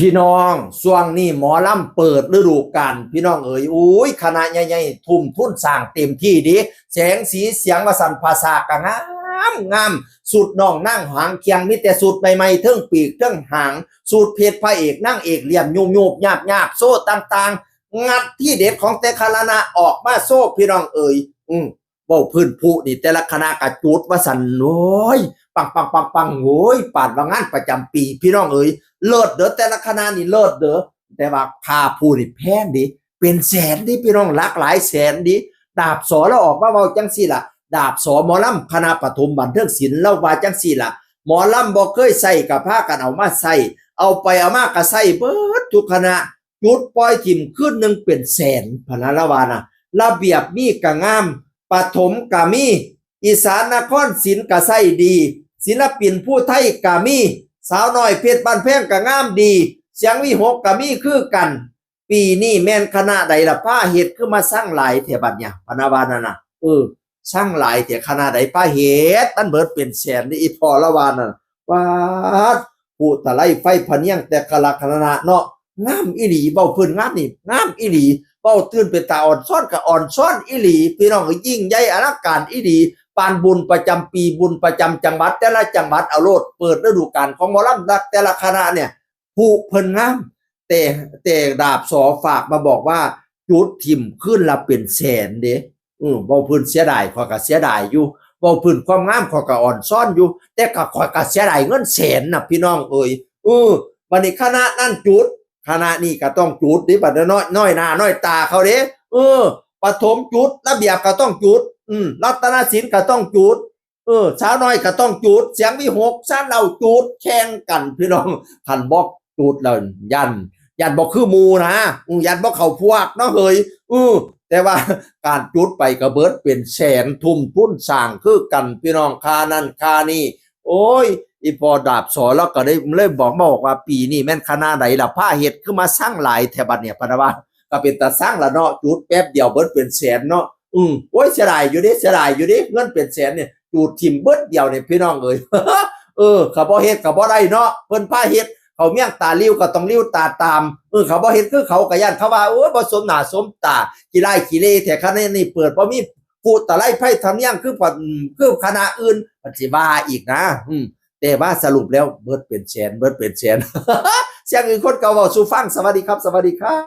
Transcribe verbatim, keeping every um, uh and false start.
พี่น้อง ช่วงนี้หมอลำเปิดฤดูกาล พี่น้องเอ๋ย อุ้ย คณะใหญ่ๆ ทุ่มทุนสร้างเต็มที่เด้ แสงสีเสียงว่าซั่น ผ้าสากก็งาม งาม ชุดน้องนางหางเคียง มีแต่ชุดใหม่ๆ เทิงปีกเทิงหาง ชุดเพชรพระเอกนางเอก เหลี่ยมยูบๆ ยาบๆ โชว์ต่างๆ งัดทีเด็ดของแต่ละคณะออกมาโชว์ พี่น้องเอ๋ย อืม เว้าพื้นผู้นี่แต่ละคณะก็จุดว่าซั่น โอ้ย ปังปังปังปัง โอ้ย ปานว่างานประจำปี พี่น้องเอ๋ย เลิศเด้อ แต่ละคณะนี่เลิศเด้อ แต่ว่าค่าผู้นี่แพงเด้ เป็นแสนเด้ พี่น้อง หลักหลายแสนเด้ ดาบสอลาวออกมาเว้าจั่งซี้ล่ะ ดาบสอหมอลำคณะปฐมบันเทิงศิลป์ ลาวว่าจั่งซี้ล่ะ หมอลำบ่เคยใช้ก็พากันเอามาใช้ เอาไปเอามาก็ใช้เบิดทุกคณะ จุดปล่อยถิ่มคืนหนึ่งเป็นแสน พะนะ ลาวว่านะ ระเบียบมีก็งาม ปฐมก็มี อีสานนครศิลป์ก็ใช้ดี ศิลปินผู้ไทยก็มี สาวน้อยเพชรบ้านแพงก็งามดี เสียงวิหคก็มีคือกัน ปีนี้แม่นคณะใดล่ะพาเฮ็ด คือมาซังหลายแท้บัดเนี่ย พะนะว่านั่นน่ะ เออ ซังหลายแท้ คณะใดพาเฮ็ด มันเบิดเป็นแสนเด้ อีพ่อลาวว่านั่น ป๊าด ผู้ตะไลไฟพะเนียงแต่ละคณะเนาะ งามอีหลี เว้าพื้นงามนี่ งามอีหลี เว้าตื่นเป็นตาอ่อนซ้อนก็อ่อนซ้อนอีหลี พี่น้อง ยิ่งใหญ่อลังการอีหลี ปานบุญประจำปี บุญประจำจังหวัด แต่ละจังหวัด เอาโลด เปิดฤดูกาลของหมอลำแต่ละคณะเนี่ย ผู้เพิ่นงาม แต่ แต่ดาบสอฝากมาบอกว่า จุดถิ่มคืนละเป็นแสนเด้ อืม เว้าพื้นเสียดาย ข้อยก็เสียดายอยู่ เว้าพื้นความงาม ข้อยก็อ่อนซ้อนอยู่ แต่ก็ข้อยก็เสียดายเงินแสนน่ะ พี่น้องเอ๋ย เออ บัดนี้คณะนั้นจุด คณะนี้ก็ต้องจุดเด้ บัดน้อย น้อยหน้าน้อยตาเขาเด้ เออ ปฐมจุด ระเบียบก็ต้องจุด อืม รัตนศิลป์ก็ต้องจุด เออ สาวน้อยก็ต้องจุด เสียงวิหค ซานลาวจุด แข่งกัน พี่น้อง คันบ่จุดแล้ว ย่าน ย่านบ่คือหมู่นะ อืม ย่านบ่เข้าพวกเนาะเฮ้ย อืม แต่ว่าการจุดไปก็เบิดเป็นแสน ทุ่มทุนสร้างคือกัน พี่น้อง ค่านั่นค่านี่ โอ้ย อีพ่อดาบสอลาวก็ได้เลยบอกมาบอกว่า ปีนี้แม่นคณะใดล่ะพาเฮ็ด คือมาซังหลายแท้บัดเนี่ย พะนะว่า ก็เป็นตาซังละเนาะ จุดแป๊บเดียวเบิดเป็นแสนเนาะ อืม โอ้ย เสียดายอยู่เด้ เสียดายอยู่เด้ เงินเป็นแสนเนี่ย จุดถิ่มเบิดเดียวเนี่ย พี่น้องเอ๋ย เออ เขาบ่เฮ็ดก็บ่ได้เนาะ เพิ่นพาเฮ็ด เขาเมี่ยงตาหลิ้วก็ต้องหลิ้วตาตาม เออ เขาบ่เฮ็ดคือเขา ก็ย้านเขาว่า โอ้ย บ่สมหน้าสมตา ขี้ร้ายขี้เลแท้ คณะนี้เปิดบ่มีผู้ตะไลไฟพะเนียง คือ คือคณะอื่น มันสิว่าอีกนะ อืม แต่ว่าสรุปแล้วเบิดเป็นแสน เบิดเป็นแสน เสียงอื่นคนเก่าเว้าสู่ฟัง สวัสดีครับ สวัสดีครับ